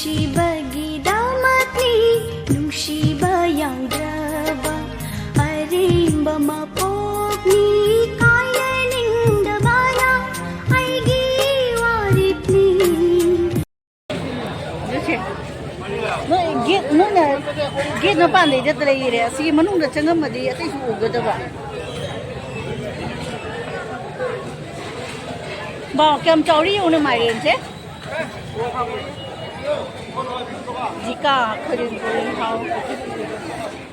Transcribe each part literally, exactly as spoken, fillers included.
ꯅꯨꯡꯁꯤꯕꯒꯤꯗꯃꯛꯅꯤ, ꯅꯨꯡꯁꯤꯕ ꯌꯥꯎꯗ꯭ꯔꯕ ꯑꯔꯦꯝꯕ ꯃꯄꯣꯛꯅꯤ, ꯀꯥꯏꯅꯅꯤꯡꯗꯕꯅ ꯑꯩꯒꯤ ꯋꯥꯔꯦꯞꯅꯤ꯫ ꯅꯣꯏ ꯒꯦꯠ, ꯅꯣꯏꯅ ꯒꯦꯠ ꯃꯄꯥꯟꯗꯩꯗ ꯂꯩꯔꯦ, ꯑꯁꯤꯒꯤ ꯃꯅꯨꯡꯗ ꯆꯪꯉꯝꯃꯗꯤ ꯑꯇꯩꯁꯨ ꯎꯒꯗꯕ꯫ ꯕꯥꯎ, ꯀꯌꯥꯝ ꯆꯥꯎꯔꯤ ꯌꯦꯡꯉꯨꯅꯦ ꯃꯥꯏꯔꯦꯟꯁꯦ꯫ জিকা, খৈরিন, খৈরিন খাও।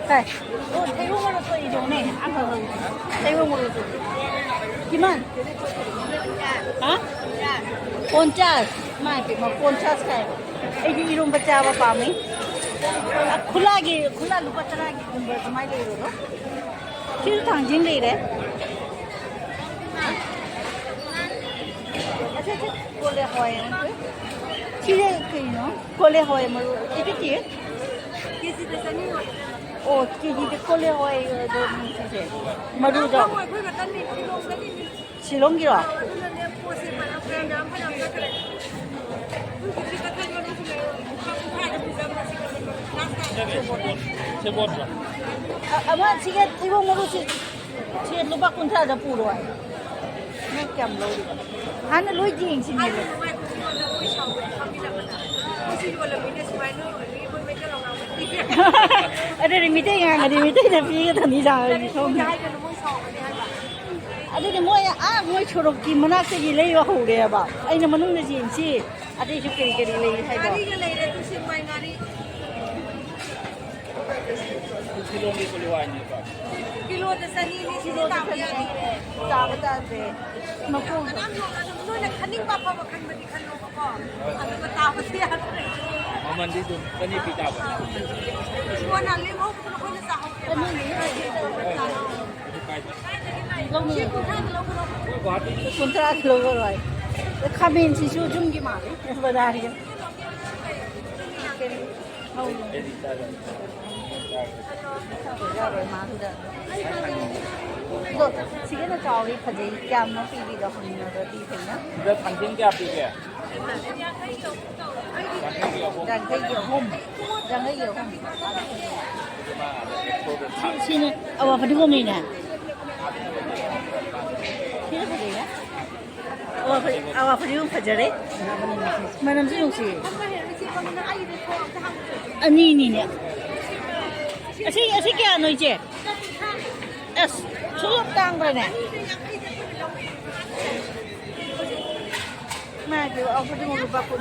তাই? ও, ঠেইবো মরে তো এই জন্যে, আহা, ঠেইবো মরে তো। কিমান? ꯍꯥ? ꯄꯣꯟꯆꯥꯁ꯫ ꯏꯃꯥꯏ ꯄꯦꯝꯃ, ꯄꯣꯟꯆꯥꯁ ꯀꯥꯏ꯫ ꯑꯩꯗꯤ ꯏꯔꯣꯝꯕ ꯆꯥꯕ ꯄꯥꯝꯃꯤ꯫ ꯑ, ꯈꯨꯂꯥꯒꯤ, ꯈꯨꯂꯥ ꯂꯨꯄꯥ ꯇꯔꯥꯒꯤꯒꯨꯝꯕ ꯑꯗꯨꯃꯥꯏꯅ ꯂꯩꯔꯨꯔꯣ꯫ ꯁꯤꯁꯨ ꯊꯥꯡꯖꯤꯡ ꯂꯩꯔꯦ꯫ ꯑꯁꯤ, ꯑꯁꯤ ꯀꯣꯂꯦ ꯍꯋꯥꯏ ꯑꯃ ꯄꯨꯔꯛꯑꯦ꯫ ꯁꯤꯁꯦ ꯀꯩꯅꯣ? ꯀꯣꯂꯦ ꯍꯋꯥꯏ ꯃꯔꯨ꯫ ꯀꯦꯖꯤ ꯀꯦ? ꯀꯦꯖꯤꯗ ꯆꯅꯤ ꯑꯣꯏ꯫ ꯑꯣ, ꯀꯦꯖꯤꯗ ꯀꯣꯂꯦ ꯍꯋꯥꯏ ꯑꯗꯣ ꯁꯤꯁꯦ꯫ ꯃꯔꯨꯗꯣ꯫ ꯑꯩꯈꯣꯏ ꯈꯛꯇꯅꯤ, ꯁꯤꯂꯣꯡꯗꯒꯤꯅꯤ꯫ ꯁꯤꯂꯣꯡꯒꯤꯔꯣ? ꯑꯗꯨꯅꯅꯦ ꯄꯣꯠꯁꯦ ꯃꯌꯥꯝ, ꯃꯌꯥꯝ, ꯃꯌꯥꯝ ꯐꯅꯌꯥꯝ ꯆꯠꯈ꯭ꯔꯦ꯫ ꯑꯩꯈꯣꯏ ꯍꯧꯖꯤꯛ ꯀꯛꯊꯠꯄ ꯃꯤꯁꯨ ꯂꯩ꯫ ꯂꯨꯄꯥ ꯀꯨꯟꯊ꯭ꯔꯥꯗ ꯄꯤꯖꯕ ꯁꯦꯕꯣꯠ꯫ ꯁꯦꯕꯣꯠꯂꯣ? ꯑ-, ꯑꯃ ꯁꯤꯒ ꯊꯩꯕꯣꯡ ꯃꯔꯨꯁꯤ, ꯁꯤ ꯂꯨꯄꯥ ꯀꯨꯟꯊ꯭ꯔꯥꯗ ꯄꯨꯔꯣ ꯍꯥꯏ꯫ ꯅꯪ ꯀꯌꯥꯝ ꯂꯧꯔꯤꯕ? ꯍꯥꯟꯅ ꯂꯣꯏ ꯌꯦꯡꯁꯤꯅꯦ꯫ ꯑꯩ ꯅꯨꯡꯉꯥꯏ ꯀꯨꯀꯤ ꯌꯣꯟꯕ ꯃꯣꯏ ꯁꯥꯎꯕ ꯈꯪꯕꯤꯗꯕꯅ꯫ ꯃꯣꯏꯁꯤ ꯌꯣꯜꯂꯝꯃꯤꯅꯦ ꯁꯨꯃꯥꯏꯅ ꯌꯣꯜꯂꯝꯃꯤ, ꯃꯣꯏ ꯃꯩꯇꯩ ꯂꯧꯅꯕ ꯅꯠꯇꯦ꯫ ꯑꯗꯨꯗꯤ ꯃꯤꯇꯩ ꯉꯥꯡꯉꯗꯤ ꯃꯤꯇꯩꯅ ꯄꯤꯒꯗꯕꯅꯤ ꯁꯥꯔ ꯁꯣꯝꯗ꯫ ꯍꯥꯏꯒꯅꯨ, ꯃꯣꯏ ꯁꯥꯎꯒꯅꯤ ꯍꯥꯏꯕ꯫ ꯑꯗꯨꯗꯤ ꯃꯣꯏ ꯑꯥ ꯃꯣꯏ ꯁꯣꯔꯣꯛꯀꯤ ꯃꯅꯥꯛꯇꯒꯤ ꯂꯩꯕ ꯍꯧꯔꯦꯕ꯫ ꯑꯩꯅ ꯃꯅꯨꯡꯗ ꯌꯦꯡꯁꯤ꯫ ꯑꯇꯩꯁꯨ ꯀꯔꯤ ꯀꯔꯤ ꯂꯩ ꯍꯥꯏꯗꯣ꯫ ꯉꯥꯔꯤꯒ ꯂꯩꯔꯦ, ꯇꯨ ꯁꯦꯛꯃꯥꯏ ꯉꯥꯔꯤ꯫ ꯁꯤꯂꯣꯡꯒꯤ ꯀꯣꯂꯤ ꯍꯋꯥꯏꯅꯦꯕ꯫ ꯀꯤꯂꯣꯗ ꯆꯅꯤꯅꯤ, ꯁꯤꯗꯤ ꯀꯤꯂꯣꯗ ꯇꯥꯕ ꯆꯅꯤ꯫ ꯌꯥꯗꯦ꯫ ꯇꯥꯕ ꯇꯥꯗ꯭ꯔꯦ꯫ ꯃꯈꯣꯡꯗꯣ꯫ ꯀꯅꯥꯝ ꯌꯣꯟꯒꯅꯨ, ꯅꯣꯏꯅ ꯈꯟꯅꯤꯡꯕ ꯑꯐꯕ ꯈꯟꯕꯗꯤ ꯈꯜꯂꯣꯕꯀꯣ꯫ ꯑꯗꯨꯒ ꯇꯥꯕꯗꯤ ꯌꯥꯗ꯭ꯔꯦ꯫ ꯃꯃꯟꯗꯤ ꯑꯗꯨꯝ ꯆꯅꯤ ꯄꯤ ꯇꯥꯕ꯫ ꯀꯣꯟꯅ ꯂꯦꯝꯍꯧꯕꯗꯨꯅ ꯑꯩꯈꯣꯏꯅ ꯆꯥꯍꯧꯒꯦꯕ꯫ ꯆꯅꯤꯅꯤ꯫ ꯀꯩꯁꯨ ꯀꯥꯏꯗꯦ꯫ ꯂꯧꯅꯤ꯫ ꯁꯤ ꯀꯨꯟꯊ꯭ꯔꯥꯗ ꯂꯧꯕ ꯂꯧꯕ꯫ ꯑꯩꯈꯣꯏ ꯒꯨꯋꯥꯍꯥꯇꯤ ꯀꯨꯟꯊ꯭ꯔꯥꯗ ꯂꯧꯔꯣꯏ꯫ ꯈꯥꯃꯦꯟꯁꯤꯁꯨ ꯌꯨꯝꯒꯤ ꯃꯥꯜꯂꯦ, ꯕꯖꯥꯔꯒꯤ꯫ ꯑꯗꯣ ꯁꯤꯒꯤꯅ ꯆꯥꯎꯔꯤ, ꯐꯖꯩ꯫ ꯀꯌꯥꯝꯅꯣ ꯄꯤꯔꯤꯗꯣ ꯍꯪꯅꯕꯗꯤ ꯐꯩꯅ꯫ ꯁꯤꯗ ꯊꯥꯡꯖꯤꯡ ꯀꯌꯥ ꯄꯤꯒꯦ? ꯌꯥꯡꯈꯩꯒꯤ ꯑꯍꯨꯝ꯫ ꯌꯥꯡꯈꯩꯒꯤ ꯑꯍꯨꯝ꯫ ꯁꯤ, ꯁꯤꯅ ꯑꯋꯥ ꯐꯗꯤꯒꯣꯝꯅꯤꯅꯦ꯫ ꯁꯤꯅ ꯐꯖꯩꯅꯦ꯫ ꯑꯋꯥ ꯐꯗꯤ-, ꯑꯋꯥ ꯐꯗꯤꯒꯣꯝ ꯐꯖꯔꯦ꯫ ꯃꯅꯝꯁꯨ ꯅꯨꯡꯁꯤ꯫ ꯑꯅꯤꯅꯤꯅꯦ꯫ ꯑꯁꯤ, ꯑꯁꯤ ꯀꯌꯥꯅꯣ, ꯏꯆꯦ? ꯑꯁ, ꯁꯨꯛ ꯌꯥꯝ ꯇꯥꯡꯕ꯭ꯔꯅꯦ? ꯃꯥꯒꯤ ꯑꯐꯨꯠꯄ ꯂꯨꯄꯥ ꯀꯨꯟ꯫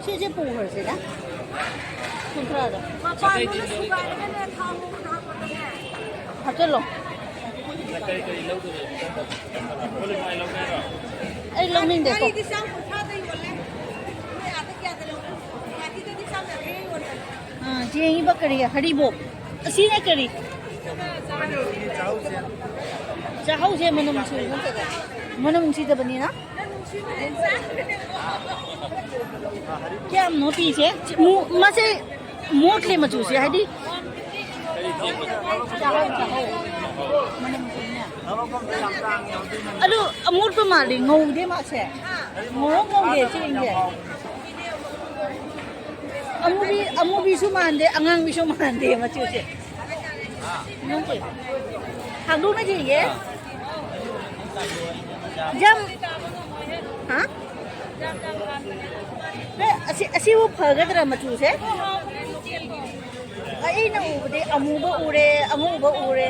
ꯁꯤꯁꯦ ꯄꯨꯈ꯭ꯔꯁꯤꯔ? ꯀꯨꯟꯊ꯭ꯔꯥꯗꯣ꯫ ꯃꯄꯥꯟꯗꯨꯅ ꯁꯨꯒꯥꯏꯔꯒꯅꯦ, ꯊꯥꯎ ꯉꯧꯕꯗ ꯍꯥꯞꯄꯗꯅꯦ꯫ ꯍꯥꯞꯆꯜꯂꯣ꯫ ꯑꯩ ꯂꯧꯅꯤꯡꯗꯦꯀꯣ꯫ ꯒꯥꯔꯤꯗꯤ ꯆꯥꯝ ꯀꯨꯟꯊ꯭ꯔꯥꯗ ꯌꯣꯜꯂꯦ꯫ ꯅꯣꯏ ꯑꯥꯗ ꯀꯌꯥꯗ ꯂꯧꯕꯅꯣ? ꯒꯨꯋꯥꯍꯥꯇꯤꯗꯗꯤ ꯆꯥꯝ ꯌꯥꯡꯈꯩ ꯌꯣꯟꯕꯅꯦ꯫ ꯑꯥ, ꯌꯦꯡꯉꯤꯕ ꯀꯔꯤ? ꯍꯔꯤꯕꯣꯞ꯫ ꯑꯁꯤꯅ ꯀꯔꯤ? ꯆꯥꯍꯧꯁꯦ ꯃꯅꯝ ꯅꯨꯡꯁꯤꯕ ꯅꯠꯇꯕ꯫ ꯃꯅꯝ ꯅꯨꯡꯁꯤꯗꯕꯅꯤꯅ? ꯀꯌꯥꯝꯅꯣ ꯄꯤꯁꯦ? ꯃꯨ-, ꯃꯁꯦ ꯃꯣꯠꯂꯦ ꯃꯆꯨꯁꯦ, ꯍꯥꯏꯗꯤ ꯆꯥꯍꯧ, ꯆꯥꯍꯧ꯫ ꯃꯅꯝ ꯅꯨꯡꯁꯤꯅꯦ꯫ ꯑꯗꯨ ꯑꯃꯣꯠꯄ ꯃꯥꯜꯂꯤ, ꯉꯧꯗꯦ ꯃꯥꯁꯦ꯫ ꯉꯧꯔꯣꯛ ꯉꯧꯗꯦ ꯆꯦꯡꯁꯦ꯫ ꯑꯃꯨꯕꯤ, ꯑꯃꯨꯕꯤꯁꯨ ꯃꯥꯟꯗꯦ, ꯑꯉꯥꯡꯕꯤꯁꯨ ꯃꯥꯟꯗꯦ ꯃꯆꯨꯁꯦ꯫ ꯅꯪꯁꯦ ꯍꯥꯡꯗꯣꯛꯅ ꯌꯦꯡꯒꯦ꯫ ꯌꯥꯝ, ꯍꯥ? ꯑꯦ, ꯑꯁꯤ, ꯑꯁꯤꯕꯨ ꯐꯒꯗ꯭ꯔꯥ ꯃꯆꯨꯁꯦ? ꯑꯩꯅ ꯎꯕꯗꯤ ꯑꯃꯨꯕ ꯎꯔꯦ, ꯑꯉꯧꯕ ꯎꯔꯦ꯫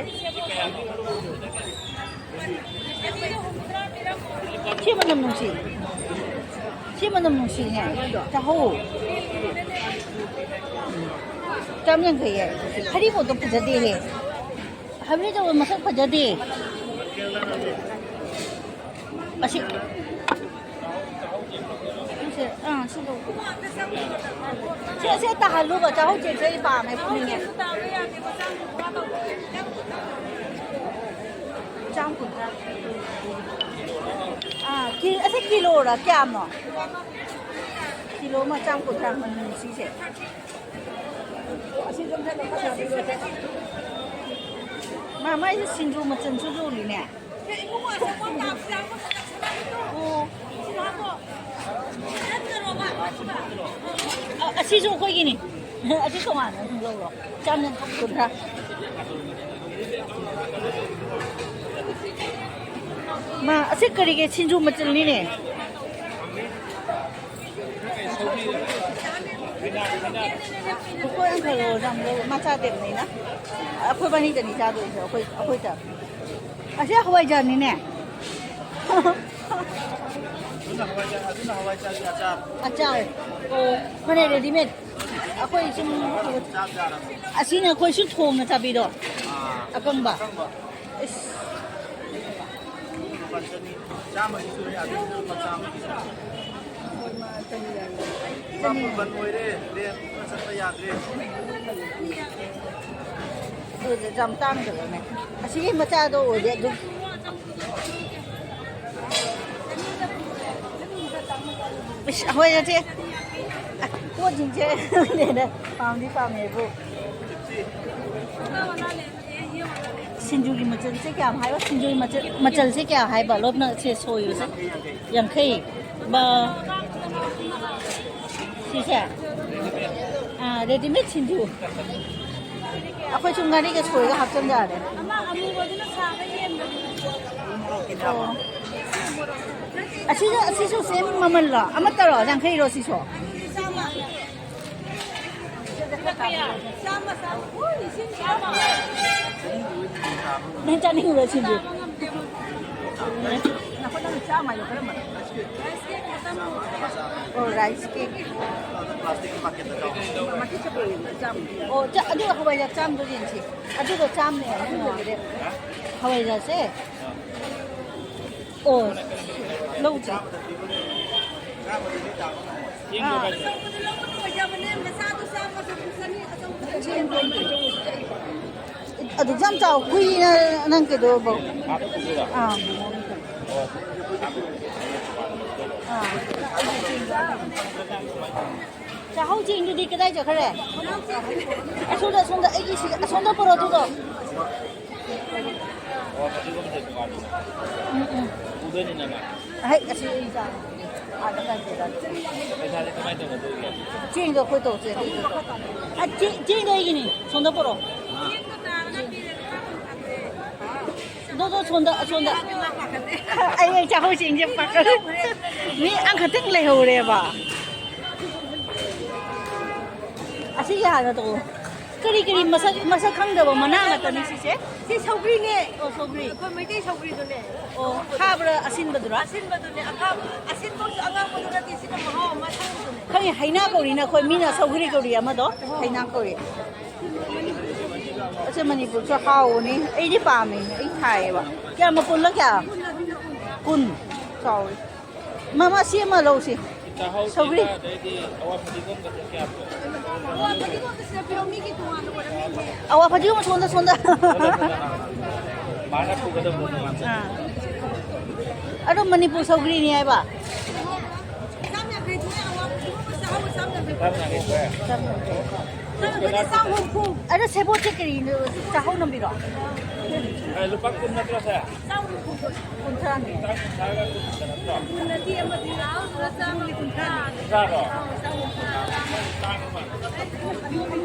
ꯁꯤ ꯃꯅꯝ ꯅꯨꯡꯁꯤ꯫ ꯁꯤ ꯃꯅꯝ ꯅꯨꯡꯁꯤꯅꯦ꯫ ꯆꯥꯍꯧ꯫ ꯆꯥꯝ ꯌꯥꯡꯈꯩ ꯍꯥꯏ꯫ ꯍꯔꯤꯕꯣꯞꯇꯣ ꯐꯖꯗꯦꯍꯦ꯫ ꯍꯔꯤꯕꯣꯞꯇꯣ ꯃꯁꯛ ꯐꯖꯗꯦ꯫ ꯑꯁꯤ ꯁꯤꯁꯦ, ꯑꯥ, ꯁꯤ ꯂꯧꯒꯦ꯫ ꯁꯦ, ꯁꯦ ꯇꯥꯍꯜꯂꯨꯕ, ꯆꯥꯍꯧ ꯆꯦꯡꯁꯦ ꯑꯩ ꯄꯥꯝꯃꯦ, ꯐꯨꯅꯤꯡꯉꯦ꯫ ꯆꯥꯝ ꯀꯨꯟꯊ꯭ꯔꯥ꯫ ꯑꯥ, ꯀꯤ-, ꯑꯁꯤ ꯀꯤꯂꯣꯔ ꯀꯌꯥꯅꯣ? ꯀꯤꯂꯣ ꯑꯃ ꯆꯥꯝ ꯀꯨꯟꯊ꯭ꯔꯥ ꯃꯅꯝ ꯅꯨꯡꯁꯤꯁꯦ꯫ ꯑꯁꯤ ꯑꯗꯨꯝ ꯈꯔ ꯂꯧꯈꯠꯂꯣ꯫ ꯃꯥ ꯃꯥꯏꯁꯦ ꯁꯤꯡꯖꯨ ꯃꯆꯜꯁꯨ ꯌꯣꯜꯂꯤꯅꯦ꯫ ꯑꯣ꯫ ꯑ-, ꯑꯁꯤꯁꯨ ꯑꯩꯈꯣꯏꯒꯤꯅꯤ꯫ ꯑꯁꯤ ꯇꯣꯉꯥꯟꯅ ꯑꯗꯨꯝ ꯂꯧꯔꯣ꯫ ꯆꯥꯝ ꯌꯥꯡꯈꯩ, ꯀꯨꯟꯊ꯭ꯔꯥ꯫ ꯃꯥ, ꯑꯁꯤ ꯀꯔꯤꯒꯤ ꯁꯤꯡꯖꯨ ꯃꯆꯜꯅꯤꯅꯦ? ꯃꯀꯣꯏ ꯑꯃꯈꯛ ꯂꯧꯔꯣ, ꯌꯥꯝ ꯂꯧꯔꯣ꯫ ꯃꯥ ꯆꯥꯗꯦꯕꯅꯤꯅ꯫ ꯑꯩꯈꯣꯏ ꯕꯥꯅꯤꯗꯅꯤ ꯆꯥꯗꯣꯏꯁꯦ, ꯑꯩꯈꯣꯏ, ꯑꯩꯈꯣꯏꯗ꯫ ꯑꯁꯤ ꯍꯋꯥꯏꯖꯥꯔꯅꯤꯅꯦ꯫ ꯑꯗꯨꯅ ꯍꯋꯥꯏꯖꯥꯔ, ꯑꯗꯨꯅ ꯍꯋꯥꯏꯖꯥꯔꯒꯤ ꯑꯆꯥꯔ꯫ ꯑꯆꯥꯔ꯫ ꯑꯣ, ꯃꯥꯅꯦ, readymade꯫ ꯑꯩꯈꯣꯏ ꯁꯨꯝ ꯆꯥꯕ ꯌꯥꯔꯕ꯫ ꯑꯁꯤꯅ ꯑꯩꯈꯣꯏ ꯁꯨꯝ ꯊꯣꯡꯅ ꯆꯥꯕꯤꯗꯣ꯫ ꯑꯥ꯫ ꯑꯀꯪꯕ꯫ ꯑꯀꯪꯕ꯫ ꯏꯁ꯫ ꯂꯨꯄꯥ ꯆꯅꯤ꯫ ꯆꯥꯝꯃꯒꯤꯁꯨ ꯂꯩ, ꯑꯗꯨꯁꯨ ꯂꯨꯄꯥ ꯆꯥꯝꯃꯒꯤ꯫ ꯆꯅꯤ꯫ ꯗꯤꯃꯥꯄꯨꯔ ꯕꯟ ꯑꯣꯏꯔꯦ, ꯇ꯭ꯔꯦꯟ ꯆꯠꯄ ꯌꯥꯗ꯭ꯔꯦ꯫ ꯑꯗꯨꯗꯤ ꯌꯥꯝ ꯇꯥꯡꯗꯕꯅꯦ꯫ ꯑꯁꯤꯒꯤ ꯃꯆꯥꯗꯣ ꯑꯣꯏꯗꯤ ꯑꯗꯨꯝ꯫ ꯏꯁ, ꯍꯣꯏ, ꯅꯠꯇꯦ꯫ ꯄꯣꯠꯁꯤꯡꯁꯦ ꯈꯪꯗꯦꯗ, ꯄꯥꯝꯗꯤ ꯄꯥꯝꯃꯦꯕꯨ꯫ ꯁꯤꯡꯖꯨꯒꯤ ꯃꯆꯜꯁꯦ ꯀꯌꯥꯝ ꯍꯥꯏꯕ? ꯁꯤꯡꯖꯨꯒꯤ ꯃꯆꯜ, ꯃꯆꯜꯁꯦ ꯀꯌꯥ ꯍꯥꯏꯕ? ꯂꯣꯞꯅ ꯁꯦ ꯁꯣꯏꯕꯁꯦ꯫ ꯌꯥꯡꯈꯩ꯫ ꯕ-, ꯁꯤꯁꯦ? ꯑꯥ, readymade ꯁꯤꯡꯖꯨ꯫ ꯑꯩꯈꯣꯏꯁꯨ ꯉꯥꯔꯤꯒ ꯁꯣꯏꯔꯒ ꯍꯥꯞꯆꯟ ꯌꯥꯔꯦ꯫ ꯑꯃ ꯑꯃꯨꯕꯗꯨꯅ ꯁꯥꯕ ꯌꯦꯟꯕꯅꯤ꯫ ꯑꯣ꯫ ꯑꯁꯤꯁꯨ, ꯑꯁꯤꯁꯨ same ꯃꯃꯜꯂꯣ? ꯑꯃꯠꯇꯔꯣ? ꯌꯥꯡꯈꯩꯔꯣ ꯁꯤꯁꯨ? ꯅꯪ ꯆꯥꯅꯤꯡꯕ꯭ꯔꯣ ꯁꯤꯡꯖꯨ? ꯑꯣ, rice cake꯫ ꯑꯣ, ꯆꯥ-, ꯑꯗꯨ ꯍꯋꯥꯏꯖꯥꯔ ꯆꯥꯝꯗꯣ ꯌꯦꯡꯁꯤ꯫ ꯑꯗꯨꯗꯣ ꯆꯥꯝꯅꯦ, ꯑꯗꯨ ꯂꯣꯏꯔꯦ꯫ ꯍꯋꯥꯏꯖꯥꯔꯁꯦ꯫ ꯑꯣ, ꯂꯧꯗ꯭ꯔꯤ꯫ ꯑꯥ꯫ ꯑꯗꯨꯛ ꯌꯥꯝ ꯆꯥꯎ ꯀꯨꯏꯅ ꯅꯪ ꯀꯩꯗꯧꯕ? ꯑꯥ꯫ ꯑꯥ꯫ ꯆꯥꯛꯍꯥꯎ ꯆꯦꯡꯗꯨꯗꯤ ꯀꯗꯥꯏ ꯆꯠꯈ꯭ꯔꯦ? ꯑꯁꯣꯝꯗ, ꯑꯁꯣꯝꯗ, ꯑꯩꯒꯤ ꯁꯤꯗ, ꯑꯁꯣꯝꯗ ꯄꯨꯔꯛꯑꯣ ꯑꯗꯨꯗꯣ꯫ ꯑꯗꯨꯅꯤꯅ ꯃꯥ꯫ ꯑꯍꯩ, ꯑꯁꯤ ꯑꯩ ꯆꯥ꯫ ꯑꯥꯗ ꯀꯥꯏ ꯆꯠꯂꯒꯦ? ꯄꯩꯁꯥꯁꯦ ꯀꯃꯥꯏꯅ ꯇꯧꯅꯗꯣꯏꯒꯦ? ꯆꯦꯡꯗꯣ ꯑꯩꯈꯣꯏ ꯇꯧꯁꯦ, ꯑꯗꯨꯏꯗꯣ꯫ ꯑ, ꯆꯦ-, ꯆꯦꯡꯗꯣ ꯑꯩꯒꯤꯅꯤ꯫ ꯁꯣꯝꯗ ꯄꯨꯔꯛꯑꯣ꯫ ꯑꯥ꯫ ꯗꯣ, ꯗꯣ, ꯁꯣꯝꯗ, ꯑꯁꯣꯝꯗ꯫ ꯑꯩ, ꯑꯩ ꯆꯥꯛꯍꯧ ꯆꯦꯡꯁꯦ ꯄꯥꯈꯠꯂꯦ꯫ ꯃꯤ ꯑꯃꯈꯛꯇꯪ ꯂꯩꯍꯧꯔꯦꯕ꯫ ꯑꯁꯤꯒꯤ ꯍꯥꯟꯅ ꯇꯧꯑꯣ꯫ ꯀꯔꯤ ꯀꯔꯤ ꯃꯁꯛ, ꯃꯁꯛ ꯈꯪꯗꯕ ꯃꯅꯥ ꯉꯥꯛꯇꯅꯤ ꯁꯤꯁꯦ? ꯁꯤ ꯁꯧꯒ꯭ꯔꯤꯅꯦ꯫ ꯑꯣ, ꯁꯧꯒ꯭ꯔꯤ꯫ ꯑꯩꯈꯣꯏ ꯃꯩꯇꯩ ꯁꯧꯒ꯭ꯔꯤꯗꯨꯅꯦ꯫ ꯑꯣ, ꯈꯥꯕ꯭ꯔꯥ ꯑꯁꯤꯟꯕꯗꯨꯔꯥ? ꯑꯁꯤꯟꯕꯗꯨꯅꯦ꯫ ꯑꯈꯥꯕ, ꯑꯁꯤꯟꯕꯁꯨ ꯑꯉꯥꯡꯕꯗꯨ ꯅꯠꯇꯦ, ꯁꯤꯅ ꯃꯍꯥꯎ ꯑꯃ ꯑꯁꯪꯕꯗꯨꯅꯦ꯫ ꯈꯪꯉꯦ, ꯍꯩꯅꯥ ꯀꯧꯔꯤꯅ ꯑꯩꯈꯣꯏ, ꯃꯤꯅ ꯁꯧꯒ꯭ꯔꯤ ꯀꯧꯔꯤ ꯑꯃꯗꯣ, ꯍꯩꯅꯥ ꯀꯧꯔꯤ꯫ ꯑꯁꯤ ꯃꯅꯤꯄꯨꯔꯁꯨ ꯍꯥꯎꯕꯅꯤ, ꯑꯩꯗꯤ ꯄꯥꯝꯃꯦ, ꯑꯩ ꯊꯥꯏꯌꯦꯕ꯫ ꯀꯌꯥ ꯃꯄꯨꯟꯅ ꯀꯌꯥ? ꯀꯨꯟ꯫ ꯆꯥꯎꯋꯤ꯫ ꯃꯃꯥ, ꯁꯤ ꯑꯃ ꯂꯧꯁꯤ꯫ ꯆꯥꯛꯍꯥꯎ ꯁꯧꯒ꯭ꯔꯤ꯫ ꯆꯦꯡ, ꯑꯗꯩꯗꯤ ꯑꯋꯥ ꯐꯗꯤꯒꯣꯝꯒꯗꯣ ꯀꯌꯥ ꯄꯨꯔꯛꯑꯣ? ꯑꯋꯥ ꯐꯗꯤꯒꯣꯝꯗꯨ ꯁꯤꯗ ꯄꯤꯔꯛꯑꯣ, ꯃꯤꯒꯤ ꯇꯣꯉꯥꯟꯅ ꯑꯣꯏꯔꯝꯅꯤꯅꯦ꯫ ꯑꯋꯥ ꯐꯗꯤꯒꯣꯝ ꯁꯣꯝꯗ, ꯁꯣꯝꯗ꯫ ꯃꯥꯅ ꯄꯨꯒꯗꯕꯗꯣ ꯇꯣꯉꯥꯟ ꯆꯠ-꯫ ꯑꯥ꯫ ꯑꯗꯣ ꯃꯅꯤꯄꯨꯔ ꯁꯧꯒ꯭ꯔꯤꯅꯤ ꯍꯥꯏꯕ꯫ ꯆꯥꯝ ꯌꯥꯡꯈꯩ ꯊꯣꯛꯑꯦ, ꯑꯋꯥ ꯐꯗꯤꯒꯣꯝꯒ ꯆꯥꯛꯍꯥꯎꯒ ꯆꯥꯝ ꯌꯥꯡꯈꯩ꯫ ꯆꯥꯝ ꯌꯥꯡꯈꯩ ꯊꯣꯛꯑꯦ꯫ ꯆꯥꯝ ꯌꯥꯡꯈꯩ꯫ ꯅꯪ ꯑꯩꯈꯣꯏꯗꯤ ꯆꯥꯝ ꯍꯨꯝꯐꯨ꯫ ꯑꯗꯣ ꯁꯦꯕꯣꯠꯁꯦ ꯀꯔꯤꯅꯣ? ꯆꯥꯛꯍꯥꯎ ꯅꯝꯕꯤꯔꯣ? ꯑꯦ, ꯂꯨꯄꯥ ꯀꯨꯟ ꯅꯠꯇ꯭ꯔꯣ ꯁꯦ? ꯀꯨꯟꯊ꯭ꯔꯥꯅꯦ꯫ ꯀꯨꯟꯊ꯭ꯔꯥꯒ ꯀꯨꯟ ꯅꯠꯇ꯭ꯔꯣ? ꯀꯨꯟ ꯅꯠꯇꯦ, ꯑꯃꯗꯤ ꯂꯥꯎ, ꯂꯨꯄꯥ ꯆꯥꯝꯃꯒꯤ ꯀꯨꯟꯊ꯭ꯔꯥ꯫ ꯀꯨꯟꯊ꯭ꯔꯥꯔꯣ? ꯇꯥꯡꯉꯤ ꯃꯥꯜꯂꯦ꯫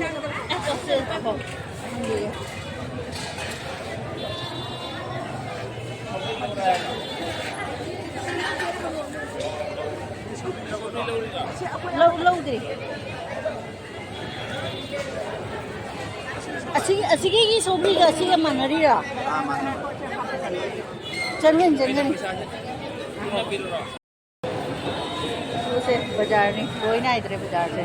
ꯂꯧ-, ꯂꯧꯗ꯭ꯔꯤ꯫ ꯑꯁꯤꯒꯤ, ꯑꯁꯤꯒꯤ ꯁꯧꯒ꯭ꯔꯤꯒ ꯑꯁꯤꯒ ꯃꯥꯟꯅꯔꯤꯔꯣ? ꯆꯪꯒꯅꯤ, ꯆꯪꯒꯅꯤ꯫ ꯁꯤꯁꯦ ꯕꯖꯥꯔꯅꯤ, ꯂꯣꯏ ꯅꯥꯏꯗ꯭ꯔꯦ ꯕꯖꯥꯔꯁꯦ꯫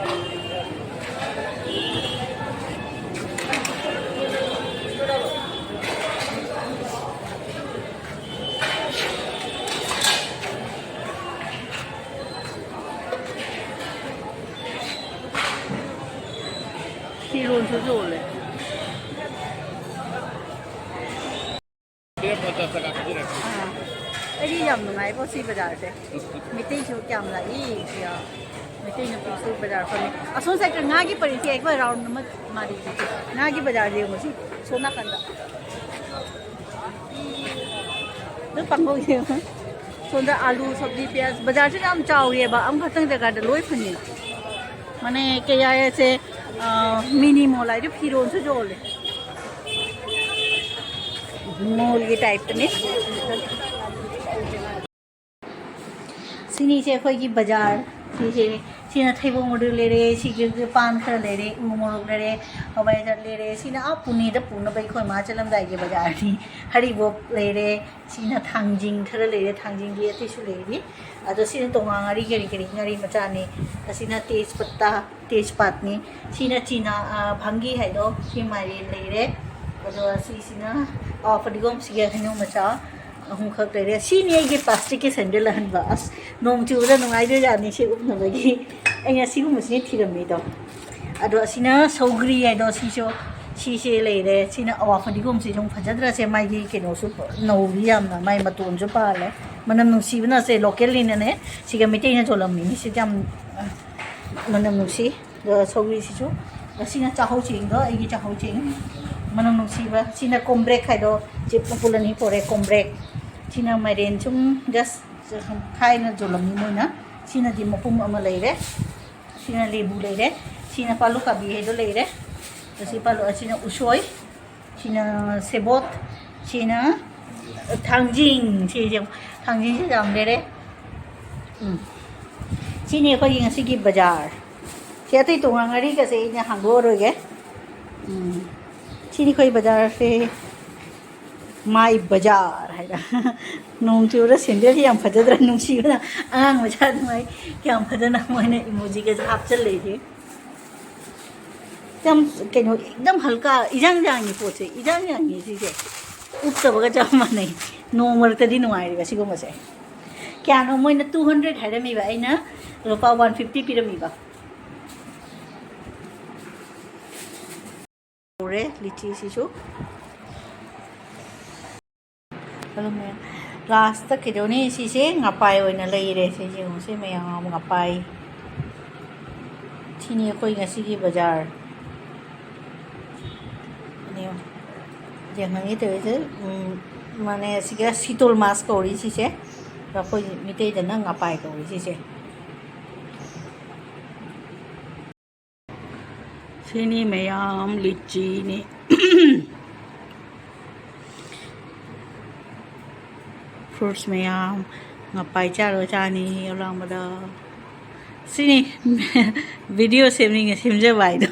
ꯐꯤꯔꯣꯟꯁꯨ ꯌꯣꯜꯂꯦ꯫ ꯑꯥ, ꯑꯩꯗꯤ ꯌꯥꯝ ꯅꯨꯡꯉꯥꯏꯕꯣ ꯁꯤ ꯕꯖꯥꯔꯁꯦ꯫ ꯃꯩꯇꯩꯁꯨ ꯀꯌꯥꯝ ꯂꯥꯛꯏ꯫ ꯁꯤꯗ ꯃꯩꯇꯩ ꯅꯨꯄꯤꯁꯨ ꯕꯖꯥꯔ ꯐꯝꯃꯤ꯫ ꯑꯁꯣꯝ ꯁꯥꯏꯠꯇ ꯉꯥꯒꯤ ꯄꯔꯦꯡꯁꯦ ꯑꯩꯈꯣꯏ ꯔꯥꯎꯟ ꯑꯃ ꯃꯥꯜꯂꯤ꯫ ꯉꯥꯒꯤ ꯕꯖꯥꯔ ꯌꯦꯡꯉꯨ ꯁꯤ, ꯁꯣꯝ ꯅꯥꯀꯟꯗ꯫ ꯑꯗꯨ ꯄꯥꯡꯒꯧ ꯌꯦꯡꯉꯨ꯫ ꯁꯣꯝꯗ ꯑꯥꯂꯨ, ꯁꯕꯖꯤ, ꯄꯤꯌꯥꯖ, ꯕꯖꯥꯔꯁꯤꯅ ꯌꯥꯝ ꯆꯥꯎꯔꯤꯑꯕ, ꯑꯃꯈꯛꯇꯪ ꯖꯒꯥꯗ ꯂꯣꯏ ꯐꯪꯉꯤ꯫ ꯃꯅꯦ ꯀꯌꯥꯁꯦ, ꯃꯤꯅꯤ ꯃꯣꯜ ꯍꯥꯏꯗꯣ ꯐꯤꯔꯣꯟꯁꯨ ꯌꯣꯜꯂꯦ꯫ ꯃꯣꯜꯒꯤ ꯇꯥꯏꯞꯇꯅꯤ꯫ ꯁꯤꯅꯤꯁꯦ ꯑꯩꯈꯣꯏꯒꯤ ꯕꯖꯥꯔ꯫ ꯁꯤꯁꯦ, ꯁꯤꯅ ꯊꯩꯕꯣꯡ ꯃꯔꯨ ꯂꯩꯔꯦ, ꯁꯤꯒꯤ ꯄꯥꯟ ꯈꯔ ꯂꯩꯔꯦ, ꯎ ꯃꯣꯔꯣꯛ ꯂꯩꯔꯦ, ꯍꯋꯥꯏꯖꯥꯔ ꯂꯩꯔꯦ꯫ ꯁꯤꯅ ꯑꯥ ꯄꯨꯅꯦꯗ ꯄꯨꯅꯕ ꯑꯩꯈꯣꯏ ꯃꯥ ꯆꯠꯂꯝꯗꯥꯏꯒꯤ ꯕꯖꯥꯔꯅꯤ꯫ ꯍꯔꯤꯕꯣꯞ ꯂꯩꯔꯦ, ꯁꯤꯅ ꯊꯥꯡꯖꯤꯡ ꯈꯔ ꯂꯩꯔꯦ, ꯊꯥꯡꯖꯤꯡꯒꯤ ꯑꯇꯩꯁꯨ ꯂꯩꯔꯤ꯫ ꯑꯗꯣ ꯁꯤꯅ ꯇꯣꯉꯥꯟ ꯉꯥꯔꯤ, ꯀꯔꯤ ꯀꯔꯤ ꯉꯥꯔꯤ ꯃꯆꯥꯅꯤ꯫ ꯑꯁꯤꯅ ꯇꯦꯖꯄꯠꯇꯥ, ꯇꯦꯖꯄꯥꯠꯅꯤ꯫ ꯁꯤꯅ ꯆꯤꯅꯥ, ꯑ, ꯚꯪꯒꯤ ꯍꯥꯏꯗꯣ, ꯁꯤ ꯃꯥꯏꯔꯦꯟ ꯂꯩꯔꯦ꯫ ꯑꯗꯣ ꯁꯤꯁꯤꯅ, ꯑ, ꯐꯗꯤꯒꯣꯝꯁꯤꯒ ꯍꯩꯅꯧ ꯃꯆꯥ ꯑꯍꯨꯝꯈꯛ ꯂꯩꯔꯦ꯫ ꯁꯤꯅꯤ ꯑꯩꯒꯤ ꯄ꯭ꯂꯥꯁꯇꯤꯛꯀꯤ ꯁꯦꯟꯗꯜ ꯑꯍꯟꯕ꯫ ꯑꯁ, ꯅꯣꯡ ꯆꯨꯕꯗ ꯅꯨꯡꯉꯥꯏꯗꯣꯏꯖꯥꯠꯅꯤ ꯁꯤ ꯎꯞꯅꯕꯒꯤ꯫ ꯑꯩꯅ ꯁꯤꯒꯨꯝꯕꯁꯤꯅ ꯊꯤꯔꯝꯃꯤꯗꯣ꯫ ꯑꯗꯣ ꯑꯁꯤꯅ ꯁꯧꯒ꯭ꯔꯤ ꯍꯥꯏꯗꯣ, ꯁꯤꯁꯨ, ꯁꯤꯁꯦ ꯂꯩꯔꯦ꯫ ꯁꯤꯅ ꯑꯋꯥ ꯐꯗꯤꯒꯣꯝꯁꯤ ꯁꯨꯝ ꯐꯖꯗ꯭ꯔꯁꯦ, ꯃꯥꯒꯤ ꯀꯩꯅꯣꯁꯨ ꯅꯧꯔꯤ ꯌꯥꯝꯅ, ꯃꯥꯏ ꯃꯇꯣꯟꯁꯨ ꯄꯥꯜꯂꯦ꯫ ꯃꯅꯝ ꯅꯨꯡꯁꯤꯕꯅꯁꯦ, ꯂꯣꯀꯦꯜꯅꯤꯅꯅꯦ꯫ ꯁꯤꯒ ꯃꯩꯇꯩꯅ ꯌꯣꯜꯂꯝꯃꯤꯅꯤ꯫ ꯁꯤꯗꯤ ꯌꯥꯝ, ꯑ, ꯃꯅꯝ ꯅꯨꯡꯁꯤ꯫ ꯑꯗꯣ ꯁꯧꯒ꯭ꯔꯤꯁꯤꯁꯨ, ꯑꯁꯤꯅ ꯆꯥꯛꯍꯧ ꯆꯦꯡꯗꯣ, ꯑꯩꯒꯤ ꯆꯥꯛꯍꯧ ꯆꯦꯡ꯫ ꯃꯅꯝ ꯅꯨꯡꯁꯤꯕ꯫ ꯁꯤꯅ ꯀꯣꯝꯕ꯭ꯔꯦꯛ ꯍꯥꯏꯗꯣ, ꯆꯦ ꯄꯨꯄꯨꯂꯅꯤ ꯄꯣꯔꯦ ꯀꯣꯝꯕ꯭ꯔꯦꯛ꯫ ꯁꯤꯅ ꯃꯥꯏꯔꯦꯟ ꯁꯨꯝ just ꯊꯥꯏꯅ ꯌꯣꯜꯂꯝꯃꯤ ꯃꯣꯏꯅ꯫ ꯁꯤꯅꯗꯤ ꯃꯄꯨꯝ ꯑꯃ ꯂꯩꯔꯦ꯫ ꯁꯤꯅ ꯂꯦꯕꯨ ꯂꯩꯔꯦ꯫ ꯁꯤꯅ ꯄꯥꯂꯨ ꯀꯥꯕꯤ ꯍꯥꯏꯗꯣ ꯂꯩꯔꯦ꯫ ꯑꯁꯤ ꯄꯥꯂꯨ, ꯑꯁꯤꯅ ꯎꯁꯣꯏ꯫ ꯁꯤꯅ ꯁꯦꯕꯣꯠ꯫ ꯁꯤꯅ ꯊꯥꯡꯖꯤꯡ꯫ ꯁꯤꯁꯦ, ꯊꯥꯡꯖꯤꯡꯁꯦ ꯌꯥꯝ ꯂꯩꯔꯦ꯫ ꯎꯝ꯫ ꯁꯤꯅꯤ ꯑꯩꯈꯣꯏꯒꯤ ꯉꯁꯤꯒꯤ ꯕꯖꯥꯔ꯫ ꯁꯤ ꯑꯇꯩ ꯇꯣꯉꯥꯟ ꯉꯥꯔꯤꯒꯁꯦ ꯑꯩꯅ ꯍꯥꯡꯗꯣꯛꯑꯔꯣꯏꯒꯦ꯫ ꯎꯝ꯫ ꯁꯤꯅꯤ ꯑꯩꯈꯣꯏ ꯕꯖꯥꯔꯁꯦ꯫ My ꯕꯖꯥꯔ ꯍꯥꯏꯕ꯫ ꯅꯣꯡ ꯆꯨꯔ ꯁꯦꯟꯗꯜꯁꯦ ꯌꯥꯝ ꯐꯖꯗ꯭ꯔꯥ? ꯅꯨꯡꯁꯤꯕꯅ ꯑꯉꯥꯡ ꯃꯆꯥ ꯑꯗꯨꯃꯥꯏ ꯀꯌꯥꯝ ꯐꯖꯅ ꯃꯣꯏꯅ ꯏꯃꯣꯖꯤꯒꯁꯦ ꯍꯥꯞꯆꯜꯂꯛꯏꯁꯦ꯫ ꯌꯥꯝ ꯀꯩꯅꯣ, ꯑꯦꯛꯗꯝ ꯍꯜꯀꯥ, ꯏꯌꯥꯡ ꯌꯥꯡꯉꯤ ꯄꯣꯠꯁꯦ, ꯏꯌꯥꯡ ꯌꯥꯡꯉꯤ ꯁꯤꯁꯦ꯫ ꯎꯞꯇꯕꯒ ꯆꯞ ꯃꯥꯟꯅꯩ꯫ ꯅꯣꯡ ꯃꯔꯛꯇꯗꯤ ꯅꯨꯡꯉꯥꯏꯔꯤꯕ ꯁꯤꯒꯨꯝꯕꯁꯦ꯫ ꯀꯌꯥꯅꯣ ꯃꯣꯏꯅ two hundred ꯍꯥꯏꯔꯝꯃꯤꯕ, ꯑꯩꯅ ꯂꯨꯄꯥ one fifty ꯄꯤꯔꯝꯃꯤꯕ꯫ ꯍꯧꯔꯦ ꯂꯤꯆꯤꯁꯤꯁꯨ꯫ ꯑꯗꯨ ꯃꯌꯥꯝ ꯂꯥꯁꯇ ꯀꯩꯗꯧꯅꯤ? ꯁꯤꯁꯦ ꯉꯄꯥꯏ ꯑꯣꯏꯅ ꯂꯩꯔꯦ꯫ ꯁꯤ ꯌꯦꯡꯉꯨꯁꯦ ꯃꯌꯥꯝ, ꯉꯄꯥꯏ꯫ ꯁꯤꯅꯤ ꯑꯩꯈꯣꯏ ꯉꯁꯤꯒꯤ ꯕꯖꯥꯔ꯫ ꯌꯦꯡꯉꯨ꯫ ꯌꯦꯡꯍꯟꯒꯦ ꯇꯧꯔꯤꯁꯦ꯫ ꯎꯝ, ꯃꯥꯅꯦ, ꯁꯤꯒ ꯁꯤꯇꯣꯜ ꯃꯥꯁ ꯀꯧꯔꯤ ꯁꯤꯁꯦ꯫ ꯑꯩꯈꯣꯏ ꯃꯤꯇꯩꯗꯅ ꯉꯄꯥꯏ ꯀꯧꯏ ꯁꯤꯁꯦ꯫ ꯁꯤꯅꯤ ꯃꯌꯥꯝ ꯂꯤꯆꯤꯅꯤ꯫ Fruits ꯃꯌꯥꯝ ꯉꯄꯥꯏ ꯆꯥꯔꯣ ꯆꯥꯅꯤ ꯑꯂꯥꯡꯕꯗ꯫ ꯁꯤꯅꯤ video ꯁꯦꯝꯅꯤꯡꯉꯦ ꯁꯦꯝꯖꯕ ꯍꯥꯏꯗꯣ꯫